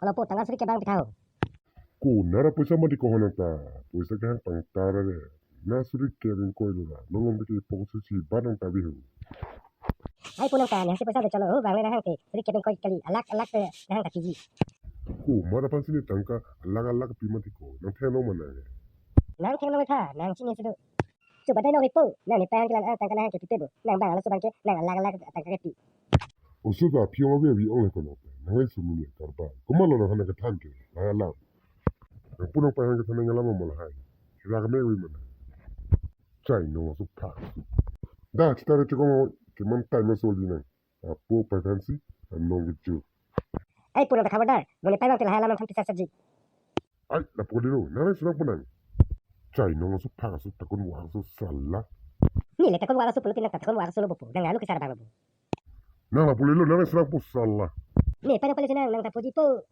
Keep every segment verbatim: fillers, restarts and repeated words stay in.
Holo po, tangka suri kep abang pitha ho. Ko nara poisa mati ko honang ta. Poisa kehang pangtar re. Na suri kep ingkoi lo ra. Nonglong bike pong susi banang ta bihu. Ai punang ta, nangsi poisa do cholo ho, bang le nahang te. Suri kep ingkoi kali, alak alak te nahang ta piji. Ko mara pansi ne tangka alak alak pi mati ko. Nang thengno mana re. Nang thengno tha, nang chini si do. Chuba dai no ripo, nang ne pahang kilan ang tangka nahang ke pipe bo. Nang bang alo subang ke, nang alak alak tangka ke pi. Oso ta phiong avi avi ong le kono. Nang le sumuni karba. Komat lo nang hana kethan ke. Nang alam. Nang punang pahang kethan nang alam mo lahai. Kira keme wi mana. Chai no masuk thak. Da, chitare chikong keman time masuk di nang. Apo pahang si, anong kecho. Ai punang ta khabar da. Mo ne pai bang te lahai alam nang than pisa saji. Ai, lapu kalilo, nang le surang punang. Chai nong asu phak asu takun wak asu sala. Ne le takun wak asu pulo pinang ta takun wak asu lo bo po. Nang alo kesar bang lo bo. Nang lapu lilo, nang le surang po sala. Ne pai nang pale sinang, nang ta puji po.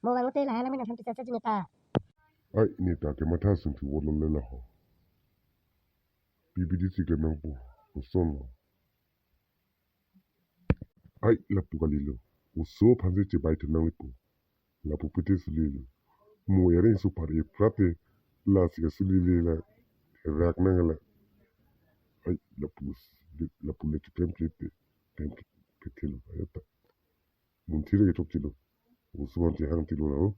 Mo bang te lahai alam nang than pisa saji ne ta. Ai, ne ta kematha sung thu wolo le la ho. P B D C ke nang po, koson lo. Ai, lapu kalilo. Oso aphan si chebai thu nang le po. Lapu pete suli lo. Mo ere super e prate. Lasi kasuli le la. Rak nang la. Ai, lapu s-, lapu le chiklem kete. Klem kete lo. Ayata. Munthire ketok chilo. Oso aphan chehang tilo na ho.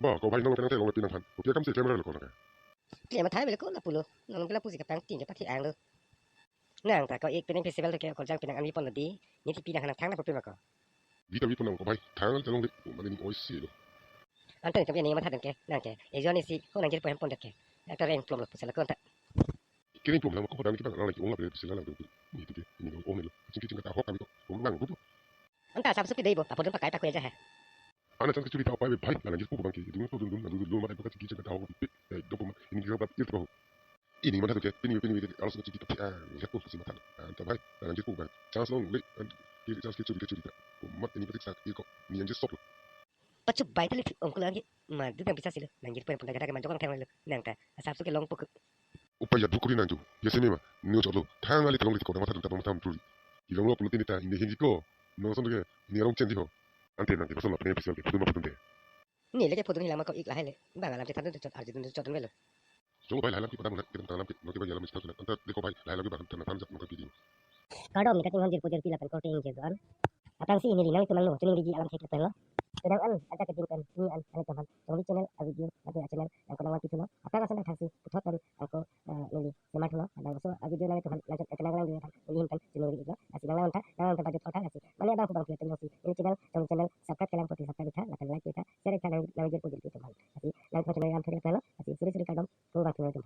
Ba, ko bhai nang penang telong pinang phan. Ko pia kam si klem lo ko na. Klem thai bele ko lapu lo. Nang pela pusi kapang ting ke pati ang lo. Nang ta ko ik penang festival ke ko jang penang ami pon lo di. Ni ti pinang hanang thang na pupin ko. Di ta wi pon nang ko bhai. Thang telong di. Mane ni oi si lo. Ante kam ni matha dang ke. Nang ke. Ejo ni si ho nang jir po hem pon dek ke. Actor eng plom lo pusala ko anta. Kiring plom lang ko dang ki bang lang lagi ong la bre pusala lang tu. Ni tu ke. Ni ong ni lo. Ching ching kata hok kami ko. Ong lang tu. Anta sab suki dei bo. Apo dun pakai pakai aja he. Ana chance kechuri ta upai bhai, la langjir pu bang ke, dun to dun dun, dun dun, dun, mata ipuka chiki chaka tahu, pi, eh, dong puma, ini kita dapat ir tahu. Ini mana tu ke, ini, ini, ini, alas chiki tapi, ah, lihat tuh si mata. Ah, tak bhai, la langjir pu bang. Chance long, le, ah, kiri chance kechuri, kechuri ta. Mat ini patik sak, iko, ini yang jesok lo. Pachup bai tali ongkul lagi, ma, dudang bisa sih lo, langjir pu yang pun daga daga manjok lang thang lo, nang ta, asap suki long puk. Upai ya dukuri nangju. Ya semi ma. Niu choklo. Thang ali telong li ko dang matha dun ta matha dun tuli. Ilong lo pulo tini ta ini hindi ko. Nong son ke. Ini along chen di ho. Ante nang ke pason la pene pisal ke pudun ma pudun de. Ni leke pudun hilang ma ko ik lahai le. Bang alam chethan dun chot arji dun chot dun velo. Choklo bai lahai lam ki padang mulai. Kita tang lam ki. Nong ke bai alam chitha dun. Anta deko bai lahai lam ki bahan than than jat nong ke video. Kardom ni kating honjir pujir pila pen korte ingjir doan. Aphrangsi neli nangtum angno chuning riji alam thek pen lo. Penang an ajak keding pen ni an ane teman. Chongvi channel a video mate a channel nang konang wan pithu lo. Aphrang ason thangsi puthot pen angko, eh, neli semar thu lo. Nang oso a video nangtum nang chot kenang lang di than neli hin pen chuning riji lo. Lasi nang nang tha nang nang tha jut kotha lasi. Mane abang hu bang pia pen si neli channel Chongvi channel subscribe kelang poti subscribe tha lapen like tha share tha nang nang jir pujir pi teman. Lasi nangtum channel alam thek pen lo. Lasi suri suri kardom hu bang thu nangtum.